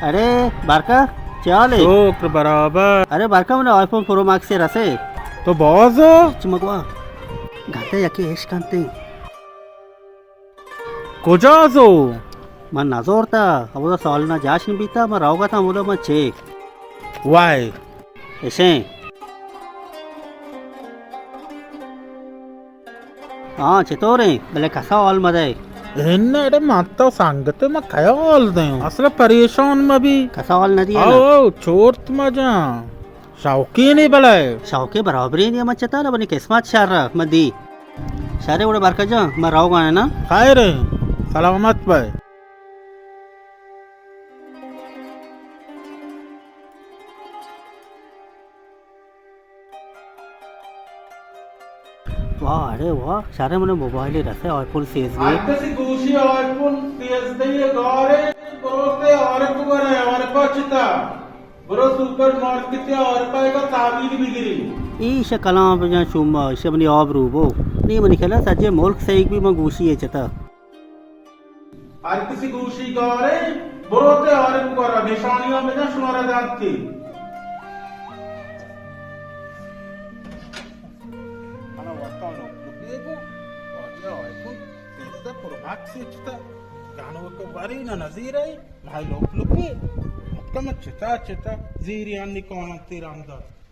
ارے بارکا، چے حال اے؟ شکر برابر۔ ارے بارکا، من آئی فون پرو میکس رسے۔ تو باز؟ چی مگوا؟ گھنٹہ یکی اشکنتے۔ کجا زو؟ من نزورتا، ہمودا سالنا جشن بیتا، من روگا تا ہمودا من چے۔ وای۔ اشیں۔ ہاں، چطوریں؟ بلے کسا حال مدے؟ انہ اڑے من تو سنگتے، من کیا حال دیں؟ اصل پریشان مبی۔ کسا حال ندی او، نا؟ او، چورت مجاں۔ شوقی نی بلے۔ شوقی برابری نی، من چتا نہ بنی قسمت شر من دی۔ شرے وڑے برکت جان، من روگا نا۔ خیر ایں، سلامت بے۔ واہ، اڑے واہ، شرے منے موبائل رسے آئی فون سیزدہ۔ ہر کسی گوشی آئی فون سیزدہ گارے، بروتے عارف گورے، عارفا چتا۔ برو سپر مارکٹ ءَ آرپا ءَ تعمیر بگری۔ ایش کلام بجان شما، ایش منی آبرو بو۔ نی منی خیال ءَ سجے ملک سیگ بی من گوشی ءَ چتا۔ ہر کسی گوشی گارے، برو تے عارف گورا نشانیاں بجان شمارا دانتی۔ انا وقتا نو بگو، واجہ آئی فون سیزدہ پرو میکس چتا۔ گانوک وری نہ نظیر ءَ۔ مائی لوک لوکی، مکم چتا چتا، زیری آنی کوناں تیران دات۔